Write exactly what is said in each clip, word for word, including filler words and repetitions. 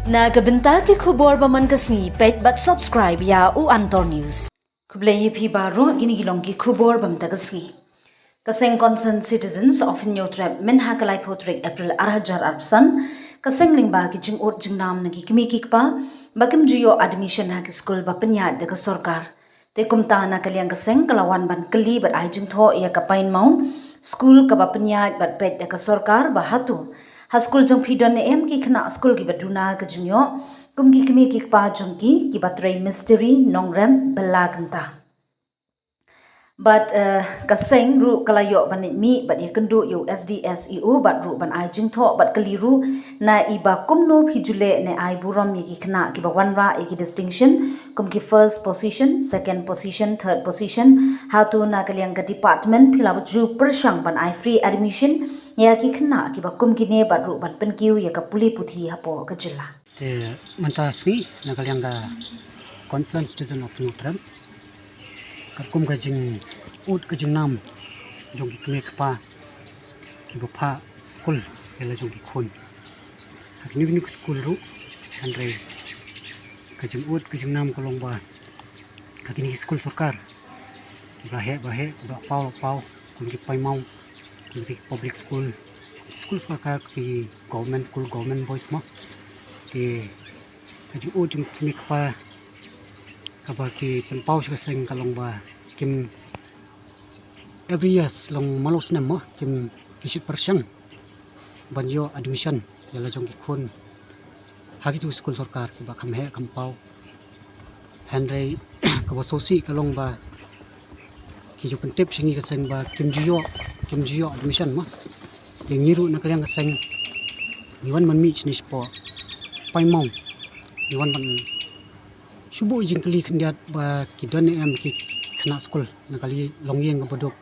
Na ka bynta ki khubor ba man ka sngi, peit bad subscribe ïa u Antor News. Khublei ïa phi baroh, kine ki long ki khubor ba man ka sngi. Ka seng Concerned Citizens of Hynñiewtrep mynha ka laiphew tarik April arhajar arphew san, ka seng lyngba ki jingud jingnam na ki kmie ki kpa ba kim ju ïoh admission ha ki skul ba pynïaid da ka sorkar. Te kumta na ka liang ka seng ka la wan ban kylli bad ai jingthoh ïa ka Pine Mount, skul kaba pynïaid bad peit da ka sorkar, ba hato ha skul jong phi don ne em ki khynnah skul kiba duna ka jingïoh kum ki kmie ki kpa jong ki, kiba trei mistri, nongrep, bylla kynta. Bad, eh, ka seng ruh ka la ïoh ban leit mih bad ïakynduh ïa u S D S E O bad ruh ban ai jingthoh bad kylli ruh na i ba kumno phi ju leh ne ai burom ïa ki khynnah kiba wanrah ïa ki distinction kum ki first position, second position, third position. Hato na ka liang ka department phi la ju pyrshang ban ai free admission ïa ki khynnah kiba kum kine bad ruh ban pynkiew ïa ka pule puthi hapoh ka jylla. Te mynta sngi na ka liang ka Concerned Citizen of Hynñiewtrep, katkum ka jingud ka jingnam jong ki kmie kpa kiba phah skul ïa la jong ki khun ha kine kine ki skul ruh, hynrei ka jingud ka jingnam ka long ba ha kine ki skul sorkar kiba heh ba heh, kiba paw la paw, kum ki Pine Mount, kum ki public school, ki skul sorkar, ki government school, government boys mo. Te ka jingud jong ki kmie kpa kaba ki pynpaw sha ka seng ka long ba kim, every year, long malu snem mo, kim, ki shait pyrshang ban ïoh admission ïa la jong ki khun ha kitu skul sorkar kiba kham heh kham paw. Hynrei kaba sngewsih ka long ba ki ju pyntip sha ngi ka seng ba kim ju ïoh, kim ju ïoh admission mo. Te ngi ruh na ka liang ka seng ngi wan ban mih shane shapoh Pine Mount, ngi wan ban shu buh jingkylli khyndiat ba ki don ne em ki khynnah skul na ka longïing kaba duk,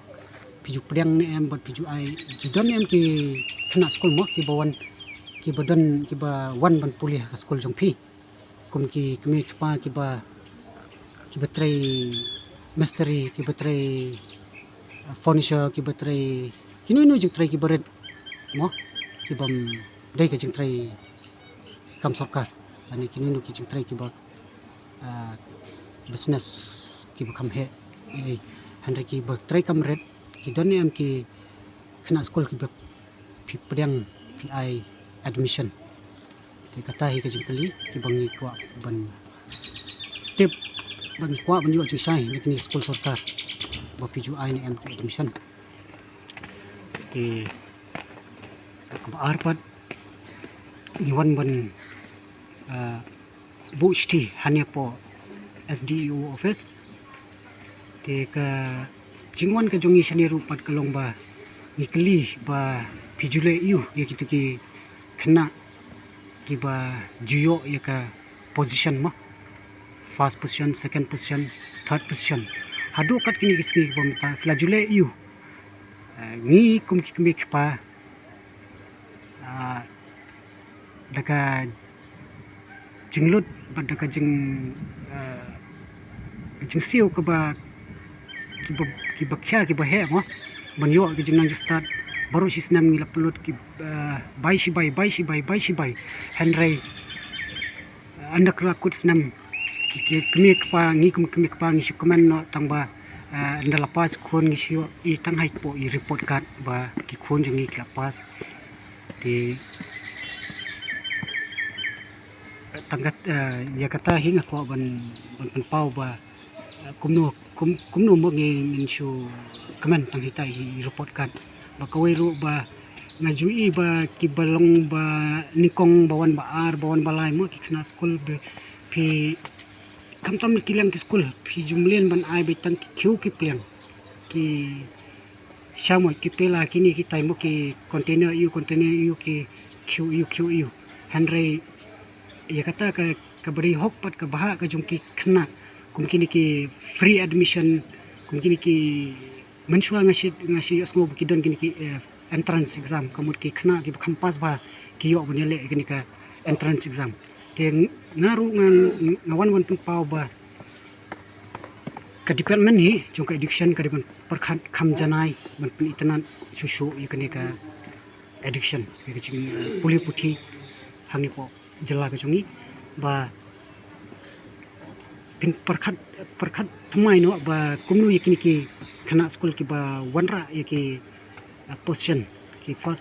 phi ju pdiang ne em bad phi ju ai, ju don ne em ki khynnah skul mo kiba wan, kiba don, kiba wan ban pule ha ka skul jong phi, kum ki kmie kpa kiba, kiba trei mistri, kiba trei, uh, furniture, kiba trei kino kino jingtrei kiba rit mo, kibym dei ka jingtrei kam sorkar, lane kino kino ki jingtrei kiba, ah, business kiba kham heh. Eh, hynrei kiba trei kam rit, ki don ne em ki khynnah skul kiba phi pdiang, phi ai admission? Te kata hi ka jingkylli kiba ngi kwah ban tip, ba ngi kwah ban ïoh jingshai na kine ki skul sorkar ba phi ju ai ne em ki admission. Te kaba ar pat ngi wan ban, ah, buh shithi hangne hapoh S D E O office. Te ka jingwan ka jong ngi shane ruh pat ka long ba ngi kylli ba phi ju leh aiu ïa kitu ki khynnah kiba ju ïoh ïa ka position mo, first position, second position, third position. Haduh kat kine ki sngi kiba mynta phi la ju leh aiu? Ah, ngi kum ki kmie ki kpa, ah, da ka jinglut bad da ka jing, ah, jingsiew kaba, kiba, kiba khia, kiba heh mo, ban ïoh ka jingnang jingstad baroh shi snem ngi la pynlut ki, ah, bai shi bai, bai shi bai, bai shi bai. Hynrei, ah, ynda ka la kut snem, ki, ki kmie kpa, ngi kum kmie kpa ngi shu kmen noh tang ba, ah, ynda la pass khun ngi shu ïohi tang hapoh i report card ba ki khun jong ngi ki la pass. Te tang kat, ah, ïa kata hi nga kwah ban, ban pynpaw ba, ah, kumno, kum, kumno mo ngi, ngin shu kmen tang hita i report card. Ba kawei ruh ba nga ju i ba kiba long ba nyngkong, ba wan ba ar, ba wan ba lai mo, ki khynnah skul ba phi, khamtam ki liang ki skul phi ju mlien ban ai beit tang ki khiew ki pliang, ki sha mo ki pela kine ki tai mo, ki container aiu, container aiu, ki khiew aiu, khiew aiu. Hynrei ïa kata ka, kaba dei hok bad ka bhah ka jong ki khynnah, kum kine ki free admission, kum kine ki, mynshuwa nga shu, nga shu ïohsngew ba ki don kine ki, eh, entrance exam, ka mut ki khynnah kiba kham pass bha ki ïoh ban ïaleh kine ka entrance exam. Te nga ruh nga, nga wan ban pynpaw ba ka department hi jong ka education ka dei ban pyrkhat kham janai ban pynitynnad shuh shuh ïa kane ka education, ïa ka jing, eh, pule puthi hangne hapoh jylla ka jong ngi, ba phin pyrkhat pyrkhat thymmai noh ba kumno ïa kine ki khynnah skul kiba wanrah ïa ki uh, position, ki first